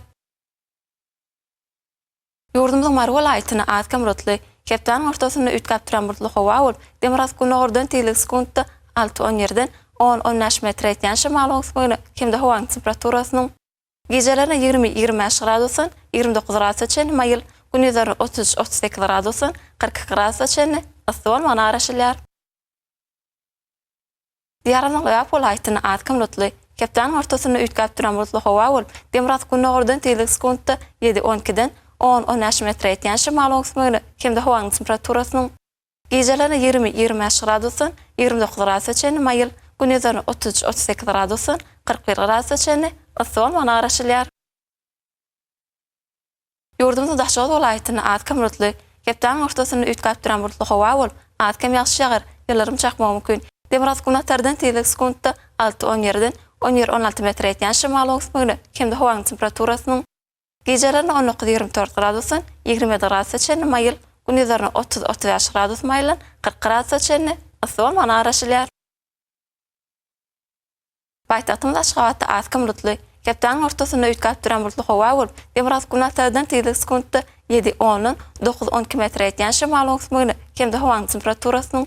Ýurdumyzyň Mary welaýatynda az-kem bulutly, hepdäniň ortasynda üýtgäp duran bulutly howa bolup, demirgazyk-gündogardan tizligi sekuntda alty, on ýerden on, on bäş metre ýetýän şemalyň öwüsmegine hem-de howanyň temperaturasynyň gijelerine 20, 25 gradusdan 29 gradusa çenli maýyl, gündizlerine 33, 38 gradusdan 42 gradusa çenli yssy bolmagyna garaşylýar. Diýarymyzyň Lebap welaýatynda az-kem bulutly, hepdäniň ortasynda üýtgäp duran bulutly howa bolup, demirgazyk-gündogardan tizligi sekuntda ýedi, on ikiden on, on bäş metre ýetýän şemalyň öwüsmegine hem-de howanyň temperaturasynyň gijelerine 20, 25 gradusdan 29 gradusa çenli maýyl, gündizlerine 33, 38 gradusdan 41 gradusa çenli yssy bolmagyna garaşylýar. Ýurdumyzyň Daşoguz welaýatynda az-kem bulutly, hepdäniň ortasynda üýtgäp duran bulutly howa bolup, az-kem ýagyş ýagar, ýyldyrym çakmagy mümkin. Demirgazyk-günbatardan tizligi sekuntda alty, on ýerden on bir, 16 metre ýetýän şemalyň öwüsmegine hem-de howanyň temperaturasynyň gijelerine 19, 24 gradusdan 27 gradusa çenli maýyl, gündizlerine 30, 35 gradus maýyldan 40 gradusa çenli yssy bolmagyna garaşylýar. Paýtagtymyz Aşgabatda az-kem bulutly, hepdäniň ortasynda üýtgäp duran bulutly howa bolup, demirgazyk-günbatardan tizligi sekuntda ýedi, ondan dokuz, 12 metre ýetýän şemalyň öwüsmegine hem-de howanyň temperaturasynyň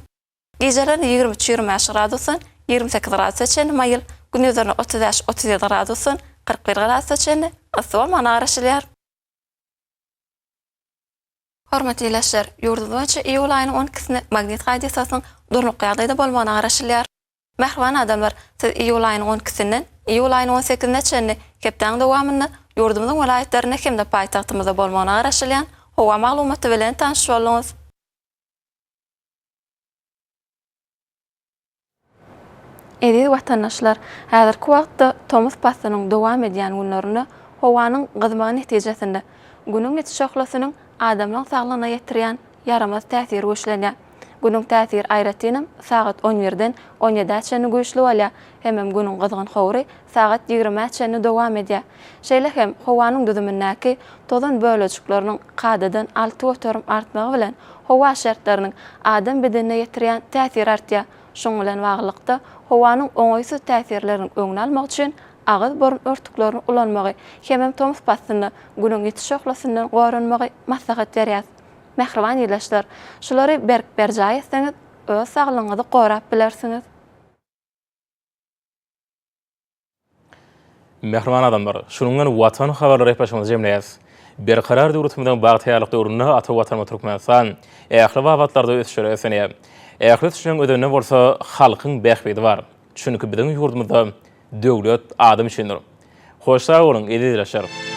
gijelerine 23, 25 gradusdan 28 gradusa çenli maýyl, gündizlerine 35, 37 gradusdan 41 gradusa çenli yssy bolmagyna garaşylýar. Hormatly ildeşler, ýurdumyz boýunça iýul aýynyň on ikisinde magnit hadysasynyň durnukly ýagdaýda bolmagyna garaşylýar. Mähriban adamlar, siz iýul aýynyň on ikisinden iýul aýynyň on sekizine çenli hepdäniň dowamynda ýurdumyzyň welaýatlarynda hem-de paýtagtymyzda bolmagyna garaşylýan howa maglumaty bilen tanyş bolduňyz. Eziz watandaşlar, häzirki wagtda tomus paslynyň dowam edýän günlerinde howanyň gyzmagy netijesinde Günüň ýiti şöhlesiniň adamlaryň saglygyna ýetirýän ýaramaz täsiri güýçlenýär. Günüň täsiri aýratynam sagat on birden on ýedä çenli güýçli bolýar, hemem Günüň gyzgyn howry sagat ýigrimä çenli dowam edýär. Şeýle hem howanyň düzümindäki tozan bölejikleriniň kadadan 6% artmagy bilen howa şertleriniň adam bedenine ýetirýän täsiri artýar. Şunuň bilen baglylykda, howanyň oňaýsyz täsirleriniň öňüni almak üçin agyz-burun örtüklerini ulanmagy hemem tomus paslynda Günüň ýiti şöhlesinden goranmagy maslahat berýäs. Mähriban ildeşler, şulary berk berjaý etseňiz, öz saglygyňyzy gorap bilersiňiz. Mähriban adamlar, şunuň bilen Watan habarlary gepleşigimizi jemleýäris. Berkarar döwletimiziň bagtyýarlyk döwründe ata Watanymyz Türkmenistan ähli babatlarda ösüşlere ösenýär. Ähli ösüşleriň özeninde bolsa halkyň bähbidi bar. Çünki biziň ýurdumyzda döwlet adam üçindir. Hoş sag boluň, eziz ildeşler!